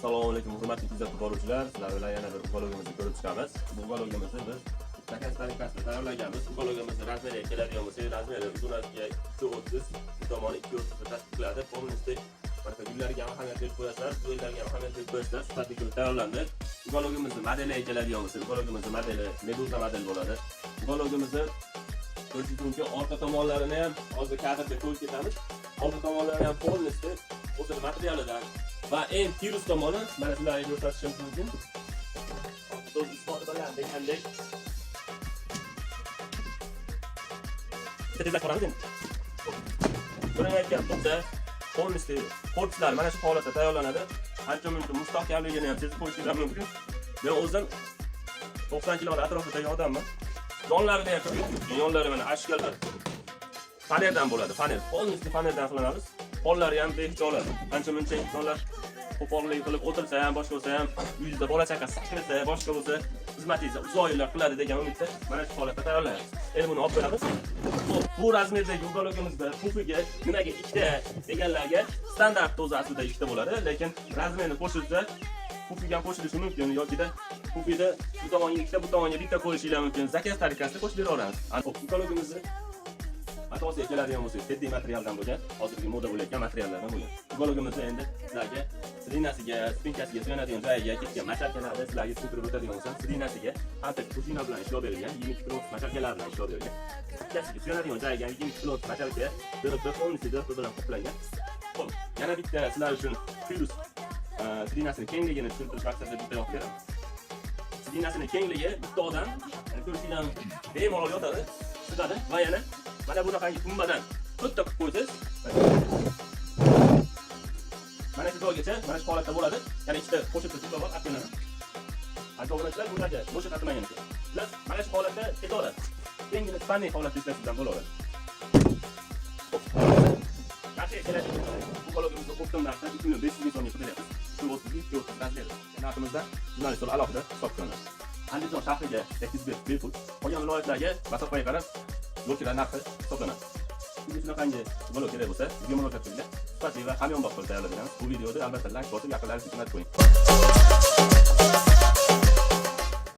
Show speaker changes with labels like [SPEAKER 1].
[SPEAKER 1] Assalomu alaykum, hurmatli kuzatib boruvchilar. Sizlar bilan yana bir ukologimizni ko'rib chiqamiz. Bu ukologimizni biz заказ tariqasida tayyorlaganmiz. Ukologimizni размер iga keladigan bo'lsak, размер i uzunasiga 2.30, bu tomoni 2.30 ni tashkil qiladi. Полностью mana gullarga ham ahamiyat berib qo'yasizlar, duellarga ham ahamiyat berib qo'yasizlar. Sifatli qilib tayyorlandi. Ukologimizni modeliga keladigan bo'lsak, ukologimizni modeli Meduza model bo'ladi. Ukologimizni ko'rishingiz mumkin, orqa tomonlarini ham hozir kadrda ko'rib ketamiz. Orqa tomonlari ham полностью o'zini materialidan va eng плюс tomoni mana sizlarga ko'rsatishim mumkin. So'z isboti bilan degandek. Bitta tezlab ko'ramiz endi. Ko'rinayotgan to'pda полностью korpuslar mana shu holatda tayyorlanadi. Ancha muncha mustahkamligini ham sezib qo'yishingiz mumkin. Men o'zim 90 kilo atrofidagi odamman. Yonlarini ham ko'rish mumkin. Yonlari mana ashkalar fanerdan bo'ladi, faner. Полностью fanerdan qilinamiz. Pollari ham behijolat. Ancha muncha insonlar qo'pollik qilib o'tirsa ham, boshqa bo'lsa ham, uyida bola chaqa sakrasa, boshqa bo'lsa, xizmatingizni uzoq yillar qiladi degan umidda mana shu holatda tayyorlaymiz. Endi buni olib qo'yamiz. Xo'p, bu размер dagi ukologimizda pufiga nimaga ikkita deganlarga, standart o'zi aslida ikkita bo'ladi, lekin размер ni qo'shilsa, pufiga ham qo'shilishi mumkin yokida pufida bu tomonga ikkita, bu tomonga bitta qo'yishinglar mumkin. Заказ tariqasida qo'shib beraveramiz. Xo'p, ukologimizni matosiga keladigan bo'lsak, teddy materialdan bo'lgan, hozirgi moda bo'layotgan materiallardan bo'lgan. Ukologimizni endi sizlarga сиденья siga, спинка siga suyanadigan joyiga ketgan мочалка larni sizlarga tushuntirib o'tadigan bo'lsam, сиденья siga antik пружина bilan ishlov berilgan, 22 kilo мочалка lar bilan ishlov berilgan. Спинка siga suyanadigan joyiga 22 kilo мочалка, ДРП, полностью ДРП bilan qoplangan. Xo'p, yana bitta sizlar uchun плюс, сиденья sini kengligini tushuntirish maqsadida bitta yoqib beraman. Сиденья sini kengligi bitta odam ko'rishinglar mumkin, bemalol yotadi, sig'adi va yana mana bunaqangi tumbadan to'rtta qilib qo'ysangiz, mana shu joygacha mana shu holatda bo'ladi. Yana ikkita qo'shimcha tumba bor, olib. Obunachilar, bularga bo'sha qatmagan ekan. Sizlar mana shu holatda ketaveradi. Keyingina спальный holatda ishlashingizdan bo'laveradi. Xo'p. Narxiga keladigan bo'lsak, bu ukologimizni оптом narxi 3 million 500 ming so'mga qilib beryapmiz. 2.30, 2.30 размер i. Narximizda jurnalistlar alohida hisobga olinadi. Andijon shahriga yetkazib bepul, qolgan viloyatlarga masofaga qarab yo'l kira narxi hisoblanadi. Sizga shunaqangi ukolog kerak bo'lsa, bizga murojaat qilinglar. Sifatli va hamyonbop qilib tayyorlab beramiz. Bu videoda albatta layk bosib, yaqinlaringizga jo'natib qo'ying.